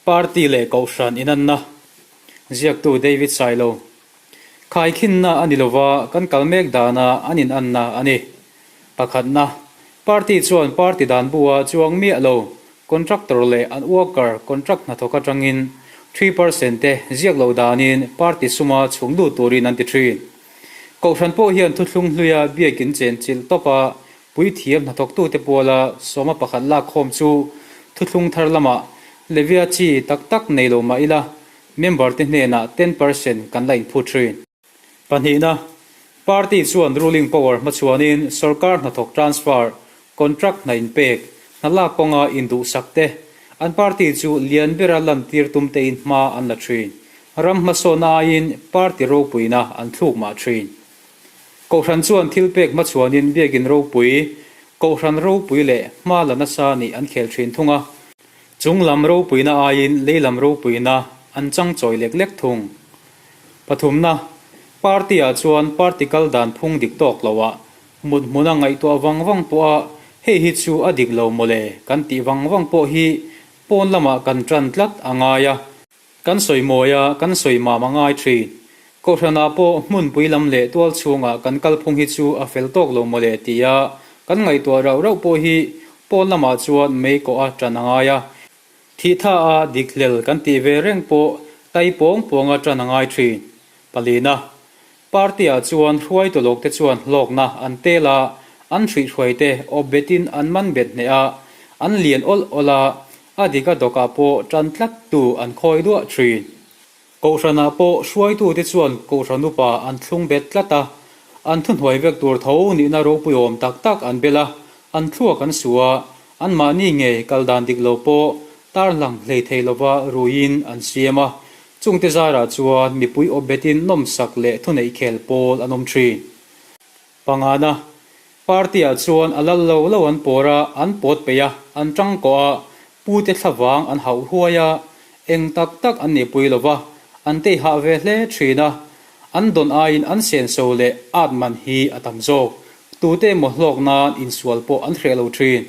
Party leh Kohhran inanna ziaktu David Sailo khaikhinna a ni lova kan kal mek dana an inanna a ni. Pakhatna, Party chuan party dan bua chuang miah lo contractor leh an worker contract hnathawk atangin 3% te ziak loh danin party suma chhung lut turin an ti thin. Kohhran pawh hian thuthlung hluia biakin chenchilh tawpa Puithiam hnathawktute puala sawma pakhat lakkhawm chu thuthlung thar lamah Levia chi tak tak nei lo mah ila, member te hnenah 10% kan la inphut thin. Pahnihna, Party chuan ruling power hmachhuanin sorkar hnathawk transfer, contract hna inpek, hna lak kawnga induhsak te, an party chu lian bera lantir tum tein hma an la thin. Ram hmasawnna aiin party ropuina an thluk mah thin. Kohhran chuan thil pek hmachhuanin biakin ropui, Kohhran ropui leh hma la nasa nih an khel thin thung a. Chung lam ropuina aiin lei lam ropuina an chang chawi lek lek thung. Pathumna, Party-ah chuan party kal dan phung dik tawk loah mut hmuna ngaihtuah vang vang pawha hei hi chu a dik lo mawle kan tih vang vang pawh hi pawn lamah kan tan tlat a ngai a. Kan sawi mawi a, kan sawi mam a ngai thin. Kohhranah pawh hmunpui lam leh tual chhungah kan kalphung hi chu a fel tawk lo mawle tia kan ngaihtuah rauh rauh pawh hi pawn lamah chuan mei kawh a tan a ngai a. Thih tha a dik hlel kan tih ve reng pawh tai pawng pawnga tan a ngai thin. Palina, Party-ah chuan hruaitu lawkte chuan hlawkna an tel a, an hruihhruaite awp betin an man bet hneh a, an lian awlh awlh a, a dik a dawkah pawh tan tlattu an khawi duah thin. Kohhranah pawh hruaitute chuan Kohhran upa an thlung bet tlat a, an thuhnuai vek tur tho nihna ropuiawm tak tak an bel a, an thluak an su a, anmahni ngei kal dan dik lo pawh tarlang hlei thei lova ruiin an siam a, Chungte zarah chuan mipui awp betin nawmsak leh thuneih khel pawl an awm thin. Pangana, Party-ah chuan a lal lo lo an pawr a, an pawt peih a, an tang kawh a, pute thlavang an hauh huai a, eng tak tak an nihpui lo va, an tei hah ve hle thin a, an dawn aiin an senso leh at man hi a tam zawk. Tute emaw hlawk nan insual pawh an hreh lo thin.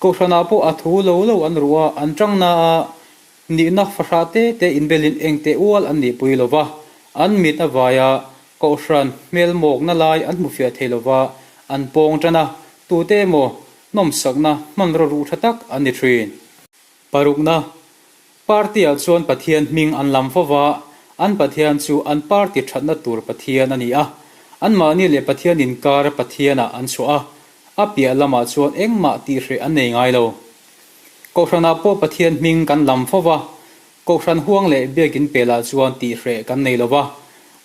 Kohhranah pawh a thu lo lo an ruh a, an tang na a, Nihna fahrah te te inbelin eng teh ual an nihpui lo va, an mit a vai a, kohhran hmelmawkna lai an hmu fiah thei lo va, an pawng tan a, tute emaw nawmsakna hmanraw ruh tha tak an ni thin. Parukna, Party-ah chuan Pathian hming an lam fo va, an Pathian chu an party thatna tur Pathian a ni a, anmahni leh Pathian inkar Pathianah an chhuah a, a piah lamah chuan engmah tihhreh an nei ngai lo. Kohhranah pawh Pathian hming kan lam fo va, Kohhran huang leh biakin pelah chuan tihhreh kan nei lo va.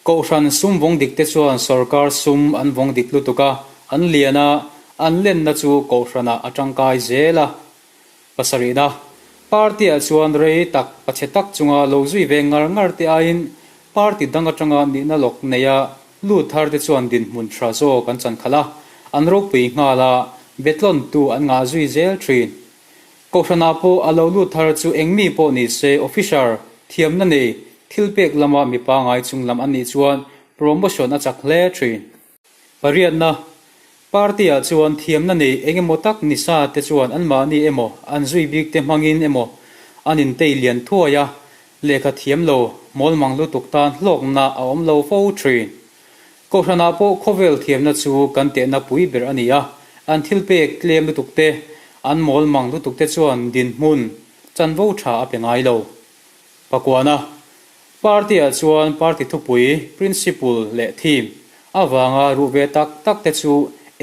Kohhran sum vawng dik te chuan sorkar sum an vawng dik lutuk a, an lian a, an lenna chu Kohhranah a tangkai zel a. Pasarihna, Party-ah chuan rei tak pachhe tak chunga lo zui ve ngar ngar te aiin party dang atanga nihna lawk neia Lut thar te chuan dinhmun tha zawk an chan khalh a, an ropui nghal a, betlawntu an ngah zui zel thin. Kohhranah pawh a lo lut thar chu eng mi pawh ni se officer, thiamna nei, thil pek lama mi pangai chung lam an nih chuan promotion a chak hle thin. Pariatna, Party-ah chuan thiamna nei eng emaw tak ni sa te chuan anmahni emaw an zui bik te hmangin emaw an intei lian thuai a, Lehkha thiam lo, mawlmang lutuk tan hlawkna a awm lo fo thin. Kohhranah pawh khawvel thiamna chu kan tehna pui ber a ni a, an thil pek tlem lutuk te, an mawlmang lutuk te chuan dinhmun chanvo tha a pe ngai lo. Pakuana, Party-ah chuan party thupui, principle, leh theme avanga ruh ve tak tak te chu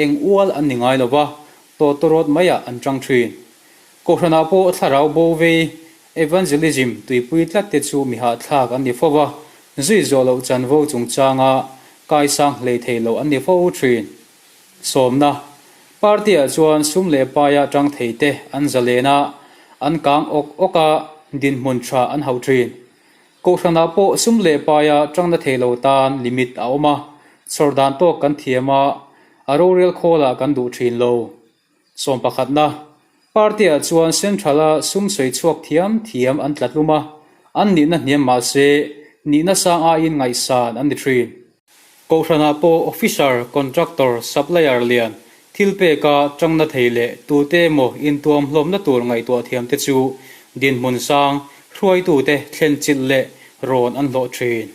eng ual an ni ngai lo va, tawtawrawt maiah an tang thin. Kohhranah pawh thlarau bo vei, evangelism, tuipui tlat te chu mi hahthlak an ni fo va, zui zawh loh chanvo chungchanga kaisang hlei thei lo an ni fo thin. Sawmna, Party-ah chuan sum leh paia tang thei te an zalen a, an kang awk awk a, dinhmun tha an hauh thin. Kohhranah pawh sum leh paia tangna thei lo tan limit a awm a, chhawr dan tawk kan thiam a, a rorel khawlah kan duh thin lo. Sawmpakhatna, Party-ah chuan Central-a sum sawi chhuak thiam thiam an tla tlum a, an nihna hniam mah se nihna sang aiin ngaihsan an ni thin. Kohhranah pawh officer, contractor, supplier lian, thil peka tangna thei leh tute emaw intuam hlawmna tur ngaihtuah thiamte chu dinhmun sang, Hruaitute thlen chilh leh rawn an hlawh thin.